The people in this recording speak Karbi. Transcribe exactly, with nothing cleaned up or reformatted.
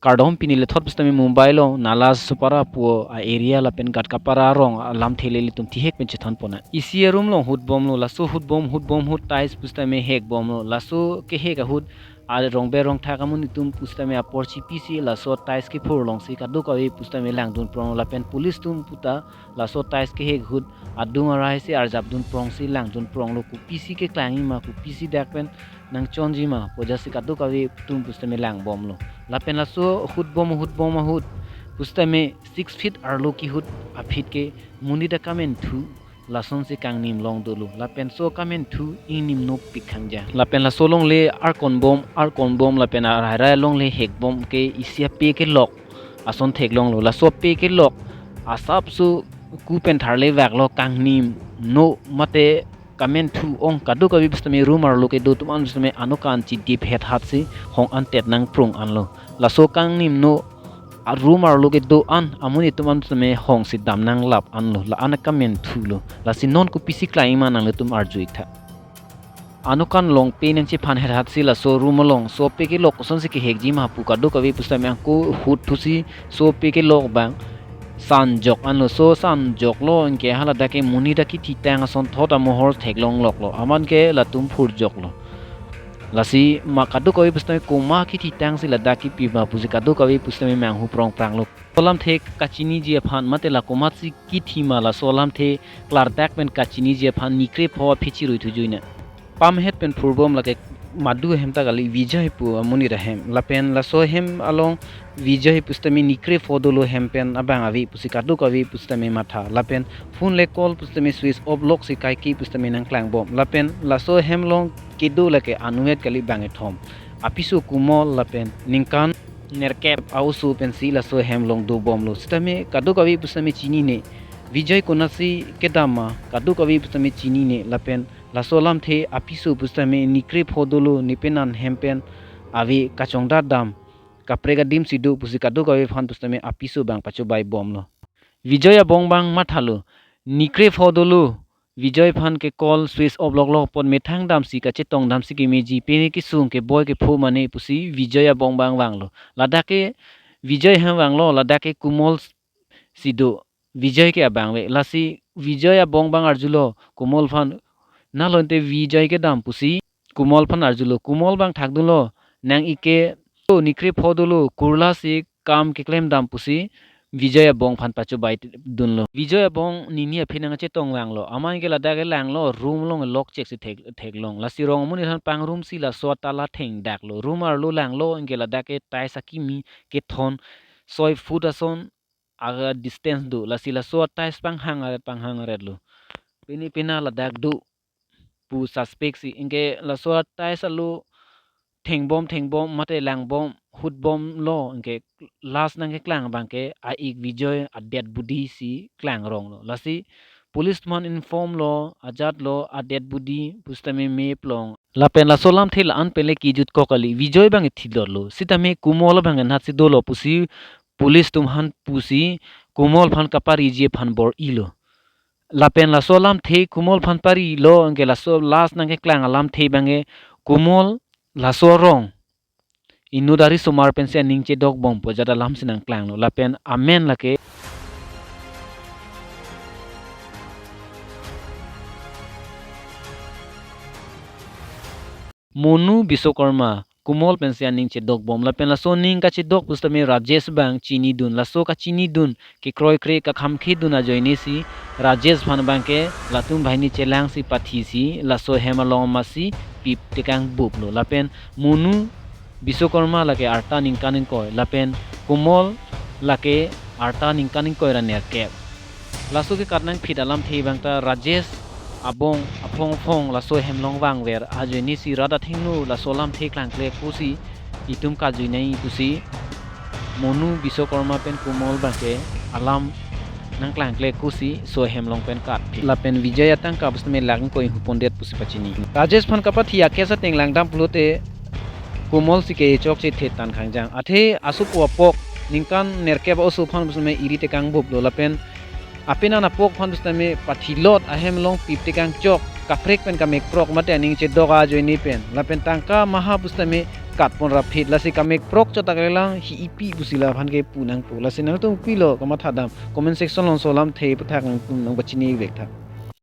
kardom pini lethot pusitame Mumbai along Nalasopara pu a-area lapen Ghatkapara arong alamthe le ilitum thihek pen chethan ponnang. Isi arum along hut bomlo, laso hut bom hut bom ahut tiles pusitame hek bomlo. Laso kehek ahut arong berong thak amonit atum pusitame apor chipisi laso tiles kephur alongsi kadokave pusitame langdun pronglo lapen police atum puta laso tiles kehek ahut adung arai si arjapdun prongsi langdun pronglo, kopisi keklang-i ma, kopisi dak pen nangchonji ma pu ajatsi kadokave atum pusitame lang bomlo. Lapen laso hut bom hut bom ahut pusitame six feet arlo kehut aphi ke monit akamenthu lasonsi kangnim long dolo. Lapen laso kamenthu ingnim nopik khangja. Lapen laso longle arkon bom, arkon bom lapen arhairai longle hek bom ke isi ape kelok ason theklonglo. Laso ape kelok asapso ku pen tharle vaklo, kangnim no mate kamenthu ong kadokave pusitame room arlo kedo atum an pusitame anokan chidip het hat si hong antet nangprung anlo. Laso kangnim no a-room arlo kedo an amonit atum an pusitame hongsi dam nanglap anlo, la-an akamenthulo. Lasi non kopisi klang-i ma nanglitum arju-ik tha. Anokan longpe nangchephan het hat si laso room along laso ape kelok kosonsi kehekji ma pu kadokave pusitame angko ahut thusi laso ape kelok abang sanjok anlo. Laso sanjoklo anke haladak ke monit akithitang asonthot amohor theklong loklo. Amat ke latum phurjoklo. Lasi ma kadokave pusitame komat kithitangsi ladak kipi ma pusi kadokave pusitame manghu prong pranglo. Laso alamthe kachiniji aphan mate la komatsi kithi ma laso alamthe klardak pen kachiniji aphan nikre pho aphi chirui thujuina. Pamhet pen phur bom lake madu ahem ta kali, Vijay pu amonit ahem. Lapen laso ahem along Vijay pusitame nikre pho dolo, hem pen abang ave pusi kadokave pusitame matha. Lapen phone le call pusitame switch off loksi kaike pusitame nangklang bom. Lapen laso ahem along kedo lake anvet kali bang kethom. Apiso Kumol lapen ningkan nerkep a-oso pensi laso ahem along do bomlo. Sitame kadokave pusitame chinine. Vijay konatsi kedam ma kadokave pusitame chinine. Lapen laso alamthe apiso pusitame nikre pho dolo, ne penan hem pen ave, kachongdat dam, kaprek adim si do pusi kadokave aphan pusitame apiso abang pachobei bomlo. Vijay abong abang mathalo, nikre pho dolo, Vijay aphan ke call switch off loklok apot methang damsi kachetong damsi kemeji, pine kesung keboi kepho mane pusi Vijay abong abang vanglo. Ladak ke Vijay ahem vanglo, ladak ke Kumol si do, Vijay ke abang ave. Lasi Vijay abong abang arjulo Kumol aphan, nalo ante Vijay kedam pusi Kumol aphan arjulo. Kumol abang thakdunlo, nang-ik ke, o, nikre pho dolo, kurla si kam keklem dam pusi Vijay abong aphan pachobei dunlo. Vijay abong nini aphi nangchetong vanglo. Amat ke ladak ke langlo, room along lock chek si thek, theklong. Lasi rong amonit aphan pangrumsi laso atala thengdaklo. Room arlo langlo anke ladak ke tiles akimi kethon soi foot ason aga distance do. Lasi laso a-tiles panghang aret panghang aret lo. Pine pine ladak do pu suspect si. Anke laso a-tiles alo thengbom thengbom mate langbom hutbomlo, anke last nangkeklang abang ke a-ik Vijay a-dead body si klang ronglo. Lasi police atum aphan inform lo, ajatlo a-dead body pusitame mep long. Lapen laso alamthe la-an pen le kijutkok kali, Vijay abang ke thilotlo. Sitame Kumol abang ke natsi dolo pusi police atum aphan pusi Kumol aphan kapariji aphan bor-ilo. Lapen laso alamthe Kumol aphan parilo, anke laso last nangkeklang alamthe abang ke Kumol laso arong inut ari osomar pensi aning chedok bom pu ajat alam si nangklanglo. Lapen amen lake Monu Biswakarma, Kumol pensi aning chedok bom. Lapen laso aning kachedok pusitame Rajesh abang chinidun. Laso kachinidun, kekroikre kakhamkhedun ajoine si Rajesh aphan abang ke latum banghini chelangsi pathisi laso hem along amatsi pip tekang buplo. Lapen Monu Biswakarma lake arta ningkan ingkoi, lapen Kumol lake arta ningkan ingkoi ra nerkep. Laso ke karnang phit alamthe abang ta Rajesh abong aphong aphong laso hem along vangver ajoine si rat athengno laso alamthe klangkle pusi itum kajui nai pusi Monu Biswakarma pen Kumol abang ke alam nangklangkle pusi laso hem along pen kat. Lapen Vijay atangka pusitame lakh ingkoi hupondet pusi pachini. Rajesh aphan kapathi a-case ateng langdam pulote Kumol si ke chokche thet tan khangjang. Athe asopo apok ningkan nerkep oso aphan pusitame iri tekang buplo, lapen apenan apok aphan pusitame pathilot ahem along pip tekang chok, kaprek pen kamekprok mate aning chedok ajoine pen. Lapen tangka maha pusitame katpon raphet. Lasi kamek prok chot ta kalilang, hi ipi pusi la aphan ke pu nangpo. Lasi nangtum kopilo kamatha dam, comment section alongsi lamthe aputhak nangtum nangpachini vek tha.